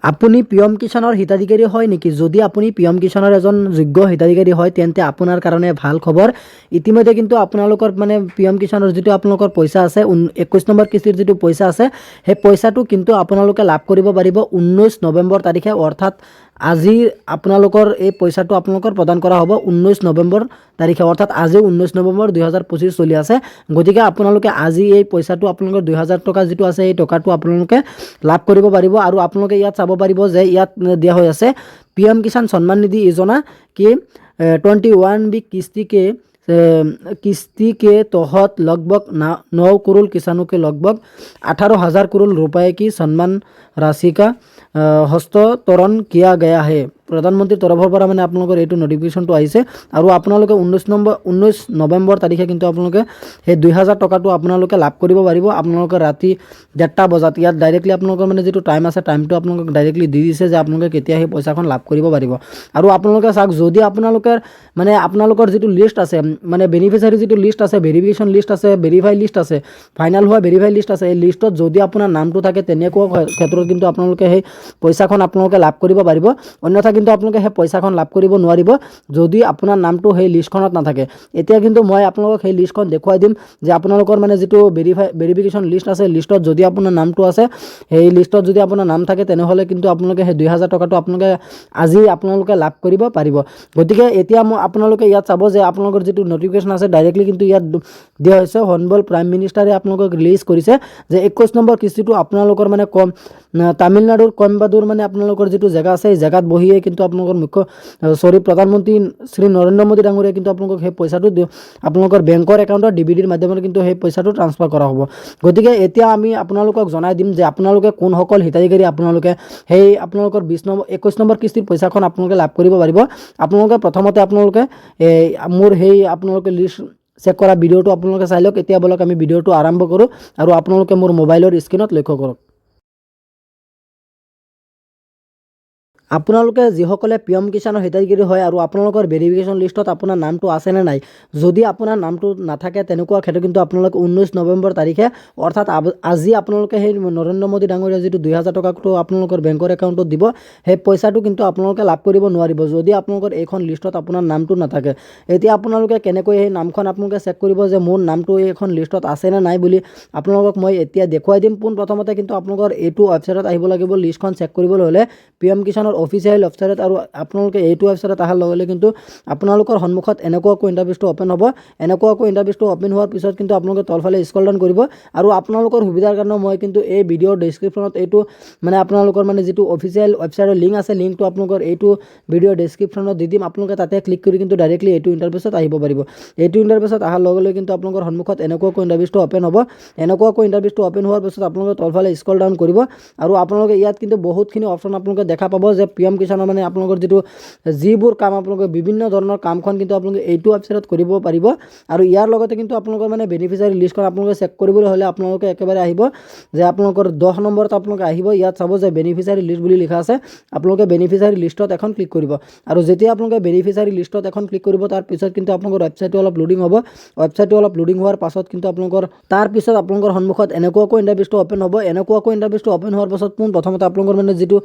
আপুনি পিএম কিষাণৰ হিতাধিকাৰী হয় নেকি? যদি আপুনি পিএম কিষাণৰ এজন যোগ্য হিতাধিকাৰী হয়, তেন্তে আপোনাৰ কাৰণে ভাল খবৰ। ইতিমধ্যে কিন্তু আপোনালোকৰ মানে পিএম কিষাণৰ যিটো আপোনালোকৰ পইচা আছে, 21 নম্বৰ কিস্তিৰ যিটো পইচা আছে, সেই পইচাটো কিন্তু আপোনালোকে লাভ কৰিব পাৰিব 19 নৱেম্বৰ তাৰিখে। অৰ্থাৎ আজি আপোনালোকৰ এই পইচাটো আপোনালোকৰ প্ৰদান কৰা হ'ব 19 নৱেম্বৰ তাৰিখে। অৰ্থাৎ আজি 19 নৱেম্বৰ 2025 চলি আছে। গতিকে আপোনালোকে আজি এই পইচাটো, আপোনালোকৰ 2000 টকা যিটো আছে, এই টকাটো আপোনালোকে লাভ কৰিব পাৰিব। আৰু আপোনালোকে ইয়াত চাব পাৰিব যে ইয়াত দিয়া হৈ আছে पीएम किसान सम्मान निधि योजना की 21वीं किस्ती के तहत लगभग 9 करोड़ किसानों के लगभग 18,000 करोड़ रुपए की सम्मान राशि का हस्तांतरण किया गया है। প্ৰধানমন্ত্ৰীৰ তৰফৰ পৰা মানে আপোনালোকৰ এইটো নটিফিকেশ্যনটো আহিছে। আৰু আপোনালোকে 19 নৱেম্বৰ তাৰিখে কিন্তু আপোনালোকে সেই 2000 টকাটো আপোনালোকে লাভ কৰিব পাৰিব। আপোনালোকে ৰাতি 1:30 বজাত, ইয়াত ডাইৰেক্টলি আপোনালোকৰ মানে যিটো টাইম আছে, টাইমটো আপোনালোকক ডাইৰেক্টলি দি দিছে যে আপোনালোকে কেতিয়া সেই পইচাখন লাভ কৰিব পাৰিব। আৰু আপোনালোকে চাওক, যদি আপোনালোকে মানে আপোনালোকৰ যিটো লিষ্ট আছে, মানে বেনিফিচিয়াৰী যিটো লিষ্ট আছে, ভেৰিফিকেশ্যন লিষ্ট আছে, ভেৰিফাই লিষ্ট আছে, ফাইনেল হোৱা ভেৰিফাই লিষ্ট আছে, এই লিষ্টত যদি আপোনাৰ নামটো থাকে, তেনেকুৱা ক্ষেত্ৰত কিন্তু আপোনালোকে সেই পইচাখন আপোনালোকে লাভ কৰিব পাৰিব। অন্যথা কিন্তু আপোনালোকে সেই পইচাখন লাভ কৰিব নোৱাৰিব, যদি আপোনাৰ নামটো সেই লিষ্টখনত নাথাকে। এতিয়া কিন্তু মই আপোনালোকক সেই লিষ্টখন দেখুৱাই দিম যে আপোনালোকৰ মানে যিটো ভেৰিফিকেশ্যন লিষ্ট আছে, লিষ্টত যদি আপোনাৰ নামটো আছে, সেই লিষ্টত যদি আপোনাৰ নাম থাকে, তেনেহ'লে কিন্তু আপোনালোকে সেই 2000 টকাটো আপোনালোকে আজি আপোনালোকে লাভ কৰিব পাৰিব। গতিকে এতিয়া মই আপোনালোকে ইয়াত চাব যে আপোনালোকৰ যিটো নটিফিকেশ্যন আছে, ডাইৰেক্টলি কিন্তু ইয়াত দিয়া হৈছে, হনবল প্ৰাইম মিনিষ্টাৰে আপোনালোকক ৰিলিজ কৰিছে যে 21 নম্বৰ কিস্তিটো আপোনালোকৰ মানে কম তামিলনাডুৰ কইম্বাদুৰ মানে আপোনালোকৰ যিটো জেগা আছে, এই জেগাত বহিয়ে কিন্তু আপোনালোকৰ মুখ্য, চৰি, প্ৰধানমন্ত্ৰী শ্ৰী নৰেন্দ্ৰ মোদী ডাঙৰীয়াই কিন্তু আপোনালোকক সেই পইচাটো আপোনালোকৰ বেংকৰ একাউণ্টত ডিবিটিৰ মাধ্যমেৰে কিন্তু সেই পইচাটো ট্ৰান্সফাৰ কৰা হ'ব। গতিকে এতিয়া আমি আপোনালোকক জনাই দিম যে আপোনালোকে কোনসকল হিতাধিকাৰী, আপোনালোকে সেই আপোনালোকৰ 20 নম্বৰ, 21 নম্বৰ কিস্তিৰ পইচাখন আপোনালোকে লাভ কৰিব পাৰিব। আপোনালোকে প্ৰথমতে আপোনালোকে এই মোৰ সেই আপোনালোকে লিষ্ট চেক কৰা ভিডিঅ'টো আপোনালোকে চাই লওক। এতিয়া ব'লক, আমি ভিডিঅ'টো আৰম্ভ কৰোঁ আৰু আপোনালোকে মোৰ মোবাইলৰ স্ক্ৰীণত লক্ষ্য কৰক। আপোনালোকে যিসকলে পিএম কিষাণৰ হিতাধিকাৰী হয় আৰু আপোনালোকৰ ভেৰিফিকেশ্যন লিষ্টত আপোনাৰ নামটো আছেনে নাই, যদি আপোনাৰ নামটো নাথাকে, তেনেকুৱা ক্ষেত্ৰত কিন্তু আপোনালোকে 19 নৱেম্বৰ তাৰিখে, অৰ্থাৎ আজি আপোনালোকে সেই নৰেন্দ্ৰ মোদী ডাঙৰীয়া যিটো 2000 টকাটো আপোনালোকৰ বেংকৰ একাউণ্টত দিব, সেই পইচাটো কিন্তু আপোনালোকে লাভ কৰিব নোৱাৰিব, যদি আপোনালোকৰ এইখন লিষ্টত আপোনাৰ নামটো নাথাকে। এতিয়া আপোনালোকে কেনেকৈ সেই নামখন আপোনালোকে চেক কৰিব যে মোৰ নামটো এইখন লিষ্টত আছেনে নাই বুলি আপোনালোকক মই এতিয়া দেখুৱাই দিম। পোনপ্ৰথমতে কিন্তু আপোনালোকৰ এইটো ৱেবছাইটত আহিব লাগিব লিষ্টখন চেক কৰিবলৈ হ'লে, পিএম কিষাণৰ অফিচিয়েল ৱেবছাইটত। আৰু আপোনালোকে এইটো ৱেবছাইটত অহাৰ লগে লগে কিন্তু আপোনালোকৰ সন্মুখত এনেকুৱাকৈ ইণ্টাৰফেচটো অ'পেন হ'ব। এনেকুৱাকৈ ইণ্টাৰফেচটো অ'পেন হোৱাৰ পিছত কিন্তু আপোনালোকে তলফালে স্ক্ৰল ডাউন কৰিব। আৰু আপোনালোকৰ সুবিধাৰ কাৰণে মই কিন্তু এই ভিডিঅ'ৰ ডেছক্ৰিপশ্যনত এইটো মানে আপোনালোকৰ মানে যিটো অফিচিয়েল ৱেবছাইটৰ লিংক আছে, লিংকটো আপোনালোকৰ এইটো ভিডিঅ'ৰ ডেছক্ৰিপশ্যনত দি দিম। আপোনালোকে তাতে ক্লিক কৰি কিন্তু ডাইৰেক্টলি এইটো ইণ্টাৰফেচত আহিব পাৰিব। এইটো ইণ্টাৰফেচত অহাৰ লগে লগে কিন্তু আপোনালোকৰ সন্মুখত এনেকুৱাকৈ ইণ্টাৰফেচটো অ'পেন হ'ব। এনেকুৱাকৈ ইণ্টাৰফেচটো অ'পেন হোৱাৰ পিছত আপোনালোকে তলফালে স্ক্ৰল ডাউন কৰিব আৰু আপোনালোকে ইয়াত কিন্তু বহুতখিনি অপশ্যন আপোনালোকে দেখা পাব যে পিএম কিষাণৰ মানে আপোনালোকৰ যিটো যিবোৰ কাম, আপোনালোকে বিভিন্ন ধৰণৰ কামখন কিন্তু আপোনালোকে এইটো ৱেবছাইটত কৰিব পাৰিব। আৰু ইয়াৰ লগতে কিন্তু আপোনালোকৰ মানে বেনিফিচিয়াৰী লিষ্টখন আপোনালোকে চেক কৰিবলৈ হ'লে আপোনালোকে একেবাৰে আহিব যে আপোনালোকৰ 10 নম্বৰত আপোনালোকে আহিব। ইয়াত চাব যে বেনিফিচিয়াৰী লিষ্ট বুলি লিখা আছে। আপোনালোকে বেনিফিচিয়াৰী লিষ্টত এখন ক্লিক কৰিব। আৰু যেতিয়া আপোনালোকে বেনিফিচিয়াৰী লিষ্টত এখন ক্লিক কৰিব, তাৰ পিছত কিন্তু আপোনালোকৰ ৱেবছাইটটো অলপ লোডিং হ'ব। ৱেবছাইটটো অলপ লোডিং হোৱাৰ পাছত কিন্তু আপোনালোকৰ তাৰপিছত আপোনালোকৰ সন্মুখত এনেকুৱাকৈ ইণ্টাৰফেচটো অ'পেন হ'ব। এনেকুৱাকৈ ইণ্টাৰফেচটো অ'পেন হোৱাৰ পাছত পোন প্ৰথমতে আপোনালোকৰ মানে যিটো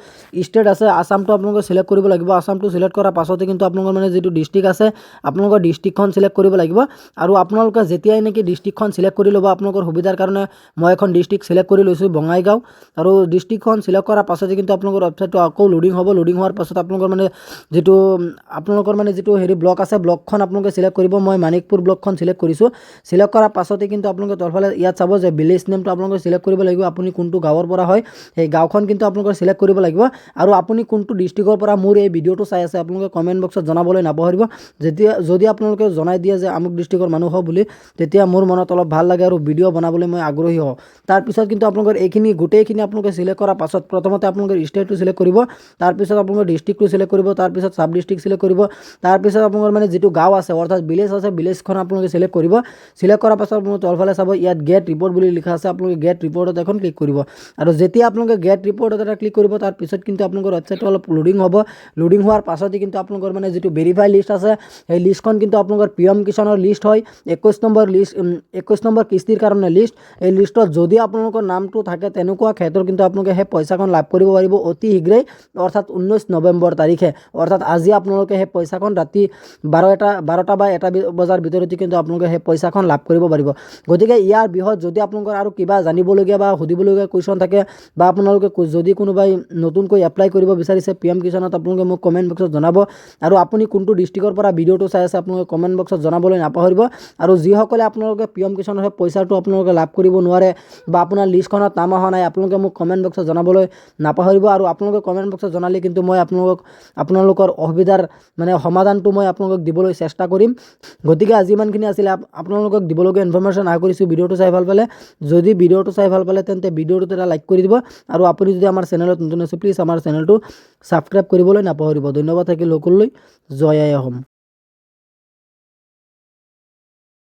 ষ্টেট আছে, আছামটো আপোনালোকে চিলেক্ট কৰিব লাগিব। আছামটো চিলেক্ট কৰাৰ পাছতে কিন্তু আপোনালোকৰ মানে যিটো ডিষ্ট্ৰিক্ট আছে, আপোনালোকৰ ডিষ্ট্ৰিক্টখন চিলেক্ট কৰিব লাগিব। আৰু আপোনালোকে যেতিয়াই নেকি ডিষ্ট্ৰিক্টখন চিলেক্ট কৰি ল'ব, আপোনালোকৰ সুবিধাৰ কাৰণে মই এখন ডিষ্ট্ৰিক্ট চিলেক্ট কৰি লৈছোঁ, বঙাইগাঁও। আৰু ডিষ্ট্ৰিক্টখন চিলেক্ট কৰাৰ পাছতে কিন্তু আপোনালোকৰ ৱেবছাইটটো আকৌ লোডিং হ'ব। লোডিং হোৱাৰ পাছত আপোনালোকৰ মানে যিটো হেৰি ব্লক আছে, ব্লকখন আপোনালোকে চিলেক্ট কৰিব। মই মানিকপুৰ ব্লকখন চিলেক্ট কৰিছোঁ। চিলেক্ট কৰাৰ পাছতে কিন্তু আপোনালোকে তলফালে ইয়াত চাব যে ভিলেজ নেমটো আপোনালোকে চিলেক্ট কৰিব লাগিব। আপুনি কোনটো গাঁৱৰ পৰা হয়, সেই গাঁওখন কিন্তু আপোনালোকে চিলেক্ট কৰিব লাগিব। আৰু আপুনি কোনটো ডিষ্ট্ৰিক্টৰ পৰা মোৰ এই ভিডিঅ'টো চাই আছে, আপোনালোকে কমেণ্ট বক্সত জনাবলৈ নাপাহৰিব। যেতিয়া যদি আপোনালোকে জনাই দিয়ে যে আমুক ডিষ্ট্ৰিক্টৰ মানুহ হওঁ বুলি, তেতিয়া মোৰ মনত অলপ ভাল লাগে আৰু ভিডিঅ' বনাবলৈ মই আগ্ৰহী হওঁ। তাৰপিছত কিন্তু আপোনালোকৰ এইখিনি গোটেইখিনি আপোনালোকে চিলেক্ট কৰাৰ পাছত, প্ৰথমতে আপোনালোকে ষ্টেটটো চিলেক্ট কৰিব, তাৰপিছত আপোনালোকৰ ডিষ্ট্ৰিক্টটো চিলেক্ট কৰিব, তাৰপিছত চাব ডিষ্ট্ৰিক্ট চিলেক্ট কৰিব, তাৰপিছত আপোনালোকৰ মানে যিটো গাঁও আছে, অৰ্থাৎ ভিলেজ আছে, ভিলেজখন আপোনালোকে চিলেক্ট কৰিব। চিলেক্ট কৰাৰ পাছত আপোনালোকে তলফালে চাব, ইয়াত গেট ৰিপৰ্ট বুলি লিখা আছে। আপোনালোকে গেট ৰিপৰ্টত এখন ক্লিক কৰিব। আৰু যেতিয়া আপোনালোকে গেট ৰিপৰ্টত এটা ক্লিক কৰিব, তাৰপিছত কিন্তু আপোনালোকৰ ৱেবছাইটটো ক্ষেত্ৰত অলপ লোডিং হ'ব। লোডিং হোৱাৰ পাছতে কিন্তু আপোনালোকৰ মানে যিটো ভেৰিফাই লিষ্ট আছে, সেই লিষ্টখন কিন্তু আপোনালোকৰ পি এম কিষাণৰ লিষ্ট হয়, 21 নম্বৰ লিষ্ট, 21 নম্বৰ কিস্তিৰ কাৰণে লিষ্ট। এই লিষ্টত যদি আপোনালোকৰ নামটো থাকে, তেনেকুৱা ক্ষেত্ৰত কিন্তু আপোনালোকে সেই পইচাখন লাভ কৰিব পাৰিব অতি শীঘ্ৰেই, অৰ্থাৎ 19 নৱেম্বৰ তাৰিখে। অৰ্থাৎ আজি আপোনালোকে সেই পইচাখন ৰাতি 12 এটা 12টা বা 1টা বজাৰ ভিতৰতে কিন্তু আপোনালোকে সেই পইচাখন লাভ কৰিব পাৰিব। গতিকে ইয়াৰ বিষয়ত যদি আপোনালোকৰ আৰু কিবা জানিবলগীয়া বা সুধিবলগীয়া কুৱেশ্যন থাকে বা আপোনালোকে যদি কোনোবাই নতুনকৈ এপ্লাই কৰিব বিচাৰিছে পি এম কিষাণত, আপোনালোকে মোক কমেণ্ট বক্সত জনাব। আৰু আপুনি কোনটো ডিষ্ট্ৰিক্টৰ পৰা ভিডিঅ'টো চাই আছে, আপোনালোকে কমেণ্ট বক্সত জনাবলৈ নাপাহৰিব। আৰু যিসকলে আপোনালোকে পি এম কিষাণৰ সেই পইচাটো আপোনালোকে লাভ কৰিব নোৱাৰে বা আপোনাৰ লিষ্টখনত নাম অহা নাই, আপোনালোকে মোক কমেণ্ট বক্সত জনাবলৈ নাপাহৰিব। আৰু আপোনালোকে কমেণ্ট বক্সত জনালে কিন্তু মই আপোনালোকৰ অসুবিধাৰ মানে সমাধানটো মই আপোনালোকক দিবলৈ চেষ্টা কৰিম। গতিকে আজি ইমানখিনি আছিলে আপোনালোকক দিবলগীয়া ইনফৰমেশ্যন। আশা কৰিছোঁ ভিডিঅ'টো চাই ভাল পালে। যদি ভিডিঅ'টো চাই ভাল পালে, তেন্তে ভিডিঅ'টোত এটা লাইক কৰি দিব। আৰু আপুনি যদি আমাৰ চেনেলত নতুন আছে, প্লিজ আমাৰ চেনেলটো ছাবস্ক্ৰাইব কৰিবলৈ নাপাহৰিব। ধন্যবাদ থাকিল সকলোলৈ। জয় আই অসম।